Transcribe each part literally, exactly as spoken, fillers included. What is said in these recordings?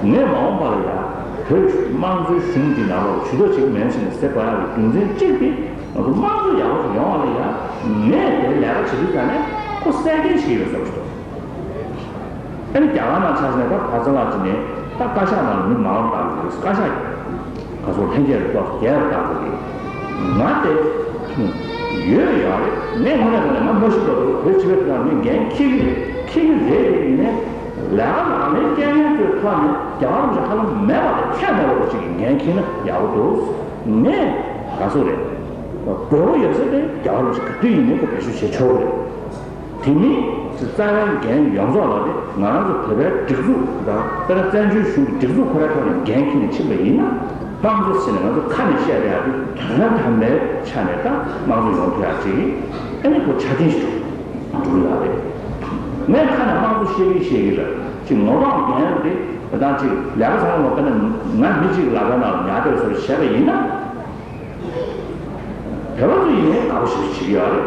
ངས་མ་འོངས་པ་ལ་ཡ་བོད་དམངས་གཙོའི་གཞུང་འདི་ནང་ལོགས་ཇུས་གཏོགས་བྱེད་ཀྱི་མེད་ཟེར་ནས་ཟེར་དགོས་ཡག་གི་རྒྱུ་མཚན་གཅིག་དེ། ང་ཚོ་དམངས་གཙོ་ཡག་པོ་ཞིག་ཡོང་བ་ལ་ཡ་ངས་དེ་ལས་ཀ་བྱེད་དུས་ཙང་ནས་ཁོ་གསལ་རྐྱེན་ཞིག་ཡོད་བསམ་གྱི་འདུག་ཨ་ནི་རྒྱ་གར་ནང་ཆ་བཞག་ན་ད་བར་ཚ་ལགས་ཀྱིས་ནས་ད་བཀའ་ཤག་ནང་ལ་མི་མང་རུ་བཏང་གི་རེད། བཀའ་ཤག་གི་ག་ཚོད་ལྷན་རྒྱས་རུ་ཏོག་བརྒྱད་རུ་བཏང་གི་རེད། ང་དེ་ཡོད་ཡོད་རེད། ངས་དངོས་གནས་དྲང་གནས་ང་མ་ཤི་བར་དུ་བོད་སྤྱི་པའི་ཐོག་ནས་འགན་འཁྱེར་གྱི་རེད། འཁྱེར་གྱི་རེད་དེ། ཡིན་ནའི་ལས་ཀ་ལག་ལེན་སྐྱོན་ཡོན་ཚོའི་ཐོག་ནས་རྒྱལ་བ་རིན་པོ་ཆེ་ཧ་ལམ་མེད་པ་དང་ཁྱད་མེད་པ་ཅིག་གི་འགན་འཁྱེར་ན་ཡག་པོ་འདུག་ངས་ག་ཚོད་རེད། དགོས་པ་ཡོད་ཚད་དེ་རྒྱལ་བ་རིན་པོ་ཆེ་ག་དུས་ཡིན་ནའི་ཁོ་བེད་སྤྱོད་བྱེད་ཆོག་གི་རེད། དེ་མིན་རྩ་བའི་འགན་ཡོངས་རྫོགས་ལ་དེ་ང་རང་ཚོ་བོད་པའི་སྒྲིག་འཛུགས་དང་དཔེར་ན་བཙན་བྱོལ་གཞུང་གི་སྒྲིག་འཛུགས་ཁོ་རའི་ཐོག་ནས་འགན་འཁྱེར་ནས་ཕྱིན་པ་ཡིན་ན། དམངས་གཙོ་ཟེར་ནས་ང་ཚོ་ཁ་ནས་བཤད་བསྡད་ཡག་དེ་དོན་དམ་པའི་ཆ་ནས་ད་དམངས་གཙོ་ཡོང་ཐུབ་ཡག་ཅིག་ཨ་ནི་ཁོ་ཆ་རྐྱེན་ཞིག་འགྲོ་གི་ཡོད་རེད། ངས་ཁ་ནས་དམངས་གཙོ་བཤད་ཀྱི་བཤད་ཀྱི་ལ་ཅིག་ངོ་ལོག་འགན་དེ་ད་ཅིག་ལས་ཀ་ཚང་མ་དཔེར་ན་ང་མི་གཅིག་ལ་ཀ་ནང་ལ་ཉར་འདོད་བཟོ་བྱས་པ་ཡིན་ན། བོད་པ་ཚོ་ཡིན་ནའི་དགའ་པོ་ཞེ་པོ་བྱེད་ཀྱི་ཡོད་རེད།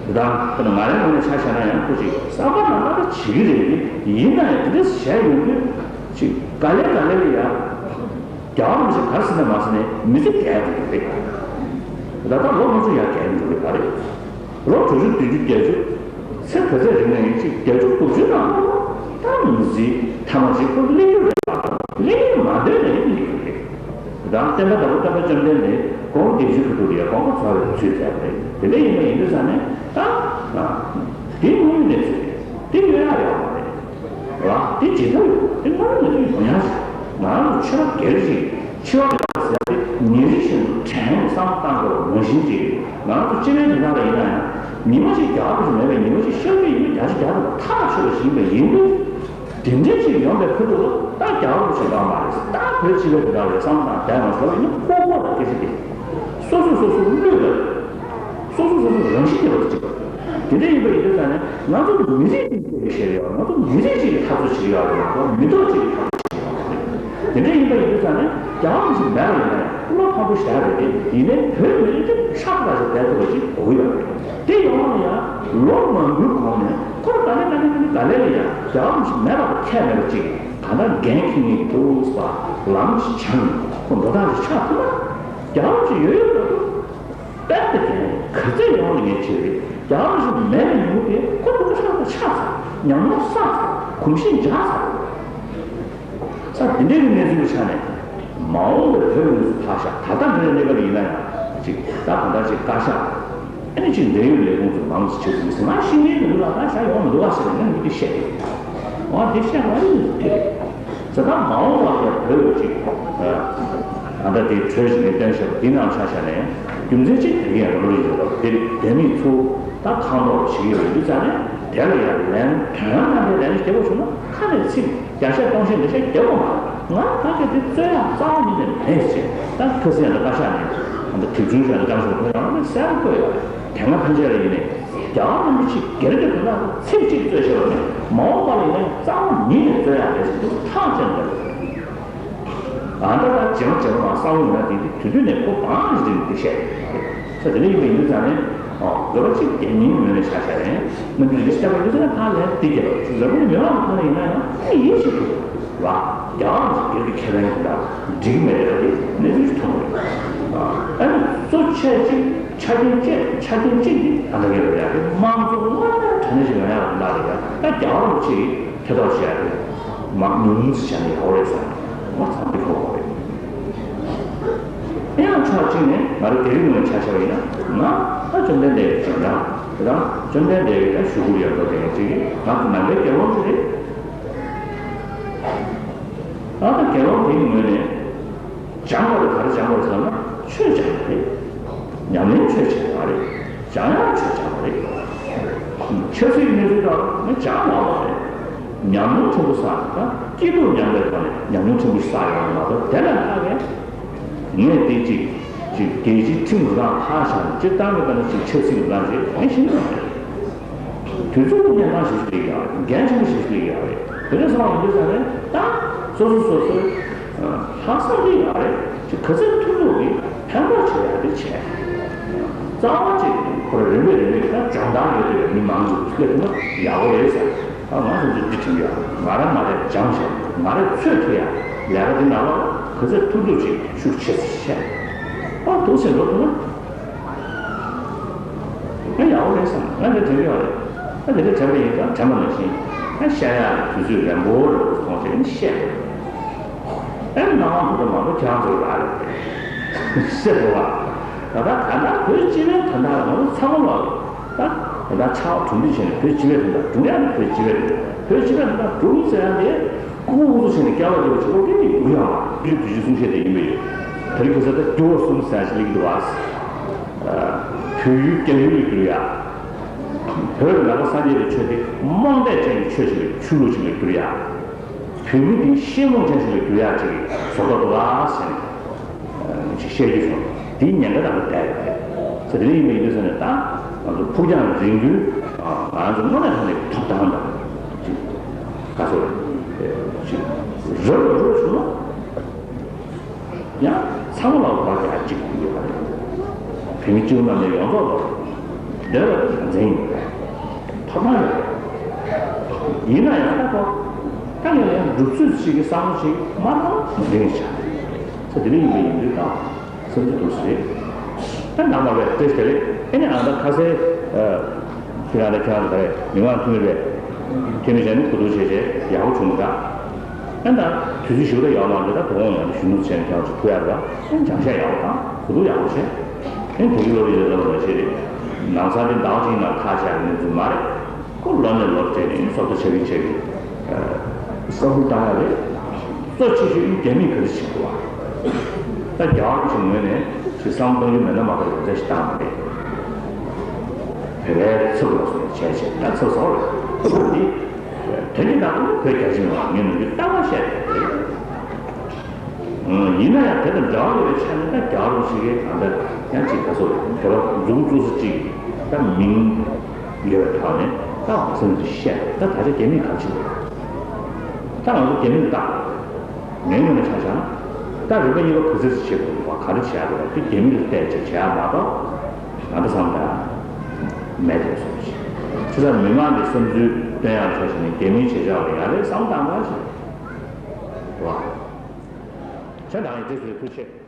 དེ་དང་དཔེར་ན་ང་རའི་ངོས་ནས་ཆ་བཞག་ན་ཡང་ཁོ་ཅིག་བསམ་པ་ནང་ལྟར་བྱེད་ཀྱི་རེད། དེ་ཡིན་ན་ཡང་དེ་འདྲ་བྱས་ཡོང་དུས་ཅིག་ག་ལེ་ག་ལེ་ལ་ཡ་རྒྱལ་བ་རིན་པོ་ཆེ་ག་རེ་ཟེར་ན་མ་ཟེར་ནས་མི་ཚེ་རྒས་འགྲོ་གི་རེད། ད་ལྟ་ལོ་ལྔ་བཅུ་ཡར་རྒས་འགྲོ་གི་རེད། ལོ་དྲུག་ཅུ་བདུན་ཅུ་བརྒྱད་ཅུ། ཚེ་ག་ཚད་རིང་ན་ཡང་ཅིག་བརྒྱད་ཅུ་དགུ་བཅུ་ནང་ལ་ད་མི་ཚེ་ཐ་མ་ཅིག་ཁོ་སླེབས་རྒྱུ་རེད་པ། སླེབས་མ་འདོད་ནའི་སླེབས་རྒྱུ་རེད། ད་བསྟན་པ་དང་པོ་བསྟན་པ་བཅོམ་ལྡན་འདས་དགུང་ལོ་བརྒྱད་ཅུ་གི་དུས་ལ་ཡ་དགོངས་པ་རྫོགས་པའི་ཚུལ་མཛད་པ་རེད། དེ་འདྲ་ཡིན་པ་ཡིན་དུས་ཙང་ནས་ད་དེ་དངོས་ཡོད་གནས་ཚུལ་རེད། དེ་གཡོལ་ཡག་ཡོད་མ་རེད། ར། དེ་ཇི་ལྟར་ཡོད་དེ་སྔར་ནས་ཡོང་ཡག་ཞིག་ང་རང་ཚོ་ཆོས་པ་སྒེར་ཞིག་འཆི་བ་མེད་པ་ཟེར་ཡག་དེ་ཉིན་རེ་བཞིན་དུ་དྲན་ནས་བསམ་བློ་བཏང་དགོས་པ་ནང་བཞིན་ཅིག་ང་རང་ཚོ་སྤྱི་པའི་སྒྲིག་ཁང་ལ་ཡིན་ན་ཡང་ཉི་མ་གཅིག་རྒྱག་པ་ཞིག་མེད་པའི་ཉི་མ་གཅིག་ཤར་རྒྱུ་ཡིན་པ་རྒྱ་ཆེ་རྒྱ་ཐམ་པ་ཐག་ཆོད་པ་ཞིག་ཡིན་པ་ཡིན་དུས། དེ་འདྲའི་ཅིག་ཡོང་པའི་ཁུལ་དུ་ད་རྒྱ་གར་ཞིག་ཡོང་མ་རེད། ད་བོད་སྤྱི་པའི་སྒྲིག་ཁང་ལ་བསམ་བློ་བཏང་དགོས་པ་ཡིན་ན་ལྐོག་ལྐོག་ལ་སྐད་ཆ་དེ་སོ་སོ་སོ་སོ་བློས་ལ། སོ་སོ་སོ་སོ་རང་བཞིན་གྱི་བར་གཅིག་པ། དེ་འདྲ་ཡིན་པ་ཡིན་དུས་ཙང་ནས་ང་ཚོ་མི་རིགས་གཅིག་གི་བཤད་ཡོད། ང་ཚོ་མི་རིགས་གཅིག་གི་འཐབ་རྩོད་བྱེད་ཡོད་རེད། ང་ཚོ་མི་ཐོག་གཅིག་གི་འཐབ་རྩོད་བྱེད་ཡོད་རེད། དེ་འདྲ་ཡིན་པ་ཡིན་དུས་ཙང་ནས་རྒྱལ་བ་རིན་པོ་ཆེ་མེད་པ་ཡིན་ན་ཡང་བློ་ཕམ་པོ་ཞེ་དྲག་རེད་དེ། ཡིན་ནའི་བོད་མི་རིགས་དེ་ཧྲག་ཧྲག་ཞིག་བསྡད་ཐུབ་པ་ཅིག་དགོས་ཀྱི་ཡོད་རེད། དེ་ཡོང་བ་ལ་ཡང་ལོ་མང་པོའི་གོང་ནས་ཁོ་ག་ལེ་ག་ལེ་ག་ལེ་ག་ལེ་ལ་ཡང་རྒྱལ་བ་རིན་པོ་ཆེ་མེད་པ་དང་ཁྱད་མེད་པ་ཅིག་གང་ལྟར་འགན་འཁྱེར་ངེས་འདུག་ཟེར་བ་ལམ་ཞིག་བྱང་ནས་ཁོ་འགྲོ་སྟངས་ཞིག་ཆགས་ཐུབ་ན་རྒྱལ་བ་རིན་པོ་ཆེ་ཡོད་ཡོད་འགྲོ་ཐུབ། དཔལ་དེ་གན་ག་ཚད་ཡོང་ལ་ངས་བྱེད་རེད། རྒྱལ་བ་རིན་པོ་ཆེ་མེད་པའི་ཉིན་མོ་དེ་ཁོ་དུ་ཁ་ཤ་ཁ་ཆགས་ཚར། ཉམས་མྱོང་བསགས་ཚར། གོམས་གཤིས་འཇགས་ཚར། ས་དེ་འདྲའི་གི་གནས་ཚུལ་གྱི་ཆ་ནས་མ་འོངས་པའི་བོད་ཀྱི་གནས་ཚུལ་ཧ་ཤ་ད་ལྟ་འདྲའི་གནས་སྐབས་ལ་ཡིན་ན་ཡང་ཅིག་ད་གང་ལྟར་ཅིག་བཀའ་ཤག་ཨ་ནི་ཅིག་འབྲེལ་ཡོད་ལས་ཁུངས་ཚོ་མང་ཙམ་བྱེད་དགོས་ཟེར། ང་ཤེས་མཁན་མི་འདུག་ལ། བཀའ་ཤག་ཡོང་མི་འདུག་བ་ཟེར་ནས་ང་ཡིན་དེ་བཤད་དེ། འོ་དེ་བཤད་ང་ཡིན་དེ་རེད། ཟེར་ད་མ་འོངས་པར་ཡང་བོད་ཀྱི་ཅིག་ཨ་ད་དེ་གྲོས་ཞིག་ནས་བཏོན་བཞག་པ་འདི་ནང་ཆ་བཞག་ནས་རྒྱུ་མཚན་གཅིག་དེ་གས་རང་ལུགས་ཡིན་ལ་དེ་དེ་མིན་ཚུར་ད་ཁང་ཐོག་ཞིག་ཡོད་པའི་དུས་ཙང་ནས་དེ་ལ་ཡང་ལན་དོན་དམ་པའི་ལན་རྒྱབ་པ་བྱུང་ན་ཁ་ནས་ཚིག་བརྒྱ་བཤད་སྟོང་བཤད་འདི་བཤད་རྒྱབ་པ་མ་རེད། ང་ད་གས་དེ་རྩོད་ཡག་རྩ་བ་ཉིད་ནས་མེད་ཅེས་ད་ཁ་སང་ཡང་ད་བཀའ་ཤག་ནས་ད་དེབ་ཆུང་ཞིག་ལ་བཀའ་ཤག་ཁོ་རང་ནས་གསལ་པོ་བཀོད་ཡོད་རེད། དེ་སྔ་ཕན་ཆད་ལ་ཡིན་ནས། རྒྱལ་བ་རིན་པོ་ཆེ་སྒེར་གྱི་དོན་དག་ལ་ཚིག་གཅིག་རྩོད་བཤད་པ་མེད། མ་འོངས་པ་ལ་ཡིན་ན་ཡང་རྩ་བ་ཉིད་ནས་རྩོད་ཡག་མེད་ཟེར་དུས་ཐག་བཅད་འདུག་ཨ་ད་ད་རྗེས་མ་རྗེས་མ་མ་གསང་བ་ཡིན་ན་དེ་དེ་དུས་དུས་ནས་ཁོ་གང་ཞིག་རིང་དེ་བཤད་ས་དེ་འདྲ་ཡིན་པ་ཡིན་དུས་ཙང་ནས་ཨོ་འདོད་པ་གཅིག་རྒྱལ་ཉིན་ངོས་ནས་ཆ་བཞག་ནས་རྣམ་འགྱུར་རིག་པ་ཞིག་བལྟས་པ་ཡིན་དུས་ཙང་ནས་ད་ལན་འདི་རྒྱབ་ལ་ཅིག་ལབ་ནས་མི་མང་གི་ཐོག་ནས་ཡིན་ན་ཡང་ཨེ་ཡིན་ཞིག་འདུག་ལ། རྒྱལ་བ་རིན་པོ་ཆེ་སྒེར་གྱི་ཁེ་ཕན་གྱི་ལ་འགྲིག་མེད་རེད་ལ་དེ་གནས་ཚུལ་ཞིག་མཐོང་གི་རེད། ཨ་ནི་གཙོ་ཆེ་གཅིག་ཆ་རྐྱེན་བཅས་ཆ་རྐྱེན་གཅིག་འདི་ད་ལྟ་ངས་ལབ་ཡག་གི་དམངས་གཙོ་དངོས་གནས་དྲང་གནས་ཤིག་ཡོང་ཡག་ལ་ལ་རེད་ཡ། ད་རྒྱལ་བ་རིན་པོ་ཆེ་ཡིས་ཐེ་གཏོགས་བྱེད་ཡག་གི་མ་ཉུང་ཙམ་བྱས་ན་ཡག་པོ་རེད་བསམ། ང་ཚང་འདི་གོ་གོ་རེད། ཨེ་ཡང་ཕྱོགས་གཅིག་ནས་ང་རང་དེ་རིང་ངོས་ཆ་བཞག་པ་ཡིན་ན་ང་ད་བཅོམ་ལྡན་འདས་ཀྱི་བྱམས་སྙིང་དེ་དང་བཅོམ་ལྡན་འདས་ཀྱི་ད་ཞུ་སྒོར་ཡོད་མདོག་དེ་ངས་གཅིག་གིས་ང་ཚོ་ནང་པའི་དགེ་སློང་ཞིག་རེད། ད་ལྟ་དགེ་སློང་དེའི་ངོས་ནས། སྦྱང་དགོས་རེད། ག་རེ་སྦྱང་དགོས་རེད་ཟེར་ན་ཆོས་སྦྱང་དགོས་རེད། ཉམས་ལེན་ཆོས་བྱེད་དགོས་རེད། སྦྱང་ཡག་ཆོས་སྦྱང་དགོས་རེད། ཆབ་སྲིད་ཀྱི་གནས་ཚུལ་དག་ནི་སྦྱང་ཡག་མ་རེད། ཉམས་མྱོང་ཕྲན་བུ་བསགས་ནས་ད་སྐྱིད་སྡུག་མཉམ་པའི་ཐོག་ནས་ཉམས་མྱོང་ཕྲན་བུ་བསགས་ཡག་མ་གཏོགས་དེ་ལས་ལྷག་གི་ངས་དེ་གཅིག་གཅིག་རྒྱལ་སྤྱིའི་ཁྲིམས་ཀྱི་སྒང་ལྷག་བཞག་ནས་སྤྱིར་བཏང་གི་ད་ནི་གཅིག་ཆབ་སྲིད་ཀྱི་སྒང་ཅིག་ངས་ཤེས་ཀྱི་མ་རེད། དུས་ཚོད་ཀྱི་གནས་སྟངས་ཞིག་ཞིག་ཡོད་རེད། འགན་ཆེན་པོ་ཞིག་ཞིག་ཡོད་རེད། དེ་འདྲ་སོང་བ་ཡིན་དུས་ཙང་ནས་ད་སོ་སོ་སོ་སོའི་ལྷག་བསམ་ཞིག་ཡོད་རེད། ཅིག་ག་ཚོད་ཐུབ་ཐུབ་ཀྱིས་ཕན་ཐོགས་བྱེད་ཡག་དེ་བྱས། རྩ་བ་ཅིག་ཁོ་རང་རིམ་པས་རིམ་པས་ད་སྦྱོང་བརྡར་ཡོད་དུས་མི་མང་ཚོ་སླེབས་ཐུབ་ན་ཡག་པོ་རེད་ཟེར། ད་ང་ཚོ་ཚོ་འདི་དྲན་གྱི་ཡོད། ང་རང་མ་རེད་སྦྱངས་བྱས། ང་རང་ཚོད་ཐིག་ཡ་ལས་ཀ་འདི་ནང་ལ་ག་ཚོད་ཐུབ་ཐུབ་ཅིག་ཤུགས་ཆེ་ཙམ་བཤད། ཨ་འདུག་ཟེར་འགྲོ་ཐུབ་ན། ང་ཡག་པོ་རེད་བསམ། ང་འདི་དྲན་གྱི་ཡོད་རེད། ཨ་འདི་འདྲ་དྲན་པ་ཡིན་ཙང་དྲན་པ་ནང་བཞིན་ཨ་བཤད་ཡག་དུས་ཚོད་རན་པོ་རེད་མཐོང་བྱས་ནས་བཤད། ཨེ་སྣང་བ་འདུག་མང་པོ་ཁྱེད་རང་ཚོ་ལ་རེད་བཤད་འདུག་ལ། ད་ལྟ་ད་ལྟ་བོད་སྤྱི་པའི་དོན་དག་ལ་ང་ཚོ་ཚང་མ་ལ་ད་ད་ལྟ་ཕྱག་གྲུབ་འདི་བྱས་ནས་བོད་སྤྱི་པའི་དོན་དག་སྒྲུབ་ཡག་ནི་བོད་སྤྱི་པའི་དོན་དག་བོད་སྤྱི་པའི་དོན་དག་སྒྲུབ་ཟེར་ཡག་དེ། ཁོ་ཁོ་ཚོ་བྱས་ནས་སྐལ་བ་བརྒྱ་པ་ཆེན་པོ་སྐད་ཡིག་སྒྱུར་ཡག་བོད་ཀྱི་གསུང་བཤད་དེ་ཡིན་པ་ཡོད། དེ་རིང་ཁ་སང་ད་འགྱུར་བ་གསུམ་ཟེར་ཞིག་སླེབས་ཀྱི་འདུག་བ། བོད་ཡུལ་རྒྱ་ཡུལ་ལ་བསྒྱུར་ཡག་བོད་ཀྱི་ནང་པ་སངས་རྒྱས་པའི་ཆོས་དེ་རྨོངས་དད་ཅན་གྱི་ཆོས་ཤིག་ལ་ཆོས་ལུགས་ཤིག་ལ་བསྒྱུར་ཡག་བོད་མི་དེ་ཤེས་རྨོངས་ཅན་ཞིག་ལ་བསྒྱུར་ཡག་ཅིག་བཟོ་འདོད་འདུག་ལ་ཟེར་ནས་ཅིག་བཤད་རྒྱུ་བྱུང་། དེའི་ཉེན་ཁ་དང་པོ་བསྡད་ཡོད་རེད། ཟེར་དེ་འདྲ་ཡིན་པ་ཡིན་དུས་ཟེར་ནས་ད་ང་ཚོ་ཕུགས་རྒྱང་རིང་པོའི་ང་ཚོ་དངོས་གནས་དྲང་གནས་ཐོབ་ཐང་དང་ཅིག་ག་ཚོད་ཅིག་རབ་ཏུ་འགྲོ་བྱུང་ན། ཡང་ཚང་མ་ལ་བར་གྱི་ཨ་གཅིག་ཡོད་པ་རེད། བོད་མི་གཅིག་རྣམས་ནས་ཡོངས་རྫོགས་ལ་བདེ་བ་དང་ཡ་མཚན་ཡོད་པ་རེད། ཐོབ་ཐང་ཡོད་པ་རེད། ཡིན་ན་ཡང་ད་ཁོ་ད་ཡང་ཡང་སྒྲུབ་ཚུལ་ཞིག་གི་བསམ་བློ་ཞིག་མ་བཏང་མི་འགྲིག་ཆགས་རེད། ཚེ་འདི་ལ་ཡིན་པ་ཡིན་དུས་དང་སེམས་ཚེ་འདུག་ཟེར། ད་ནང་མ་བས་བཀྲ་ཤིས་བདེ་ལེགས། ཨེ་ནས་ཨ་ད་ཁ་སའི་ཁྱེད་རང་ད་ཁྱེད་རང་ད་རེད་མི་མང་འཐུས་མི་རེད། འཐུས་མི་བྱས་ནས་གོ་བསྡུར་བྱས་བྱས་ཡག་པོ་བྱུང་གི་འདུག་ཨ་ནི་ད་དུས་ཚོད་ཞིག་ད་ཡོད་མ་རེད། ད་དོ་དགོང་ཡང་གཞོན་ནུ་ཚོས་ཀྱང་ཅིག་ཐུག་ཡག་རེད། ཨ་ནི་སྦྱང་བཤད་ཡག་པོ་དང་གོ་བསྡུར་ཡག་པོ་བྱས། ཨ་ནི་དེ་གི་ལོ་རེ་རེ་ལ་ལ་བྱས་རེད། ནང་ཚང་དེ་ཟླ་བ་གཅིག་ནང་ཁ་ཆགས་ཀྱི་གནས་ཚུལ་མ་རེད། ཁོ་ལོ་ནས་ལོར་བྱས་ནས་སོབ་ད་ཆགས་ཀྱི་ཆགས་ཀྱི་བསམ་བློ་བཏང་ཡག་རེད། གཙོ་ཆེ་ཤོས་ཨིན་རྒྱ་མིས་ག་རེ་བྱེད་དགོས་བ། ད་རྒྱ་གར་གྱི་ངོས་ནས་ཅིག་བསམ་བློ་གཏོང་རྒྱུ་མེད་ན་མ་གཏོགས་ཡོན་ཚད་ཞིག་བཏང་མ་རེད། བོད་པའི་ཚབ་ལ་སོགས་བྱས་བྱས་ད་ཚབ་སོགས་རེད། དེ་འདི་དོན་གྱི་ནང་དུ་བོད་རྒྱ་ཆེ་མི་ལ་ངས་ནམ་རྒྱུན་ལྟ་བ་བཤད་ཡོད་རེད། ཡིན་ན་ཡང་དེ་དང་འབྲེལ་བ་ཡོད་པའི་ཆ་ནས་ད་རྒྱ་གར་ཞིག་གིས་ད་ལྟ་ཡང་ཅིག་ག་ཚོད་བོད་པ་འཛུགས་འཛུགས་ས་ཅིག་ད་མིང་ཡོད་པའི་ཐོག་ནས་ད་འོང་སེམས་ཀྱི་བཤད་ད་ད་ཆ་རྒྱ་མིས་ག་རེ་བྱེད་དགོས། ད་ང་ཚོ་རྒྱ་མིས་ད་ངའི་ངོས་ནས་ཆ་བཞག་ན་ད་རིག་པ་གཉིས་པ་ག་ཚོད་ཅིག་བྱེད་དགོས་པ་ག་རེ་བྱེད་ཡག་དགོས་པ་དེ་རྒྱ་མི་ལ་བལྟས་བྱས་བྱེད་ཡག་མ་གཏོགས་ང་ད་བསམ་ད་མེད་དེ་སོང་ཞིག་ཅི་ལྟར་མི་མང་གི་བསམ་ཚུལ་བཏོན་ཡག་ཆ་བཞག་ནས་རྒྱ་མིའི་བྱེད་བྱ་བ་ཡག་རེད་བསམ་སྟངས་གང་ཞིག་རེད་བ། ཁྱེད་རང་ཡིན་དེ་ཚོའི་ཐུགས་ཆེ།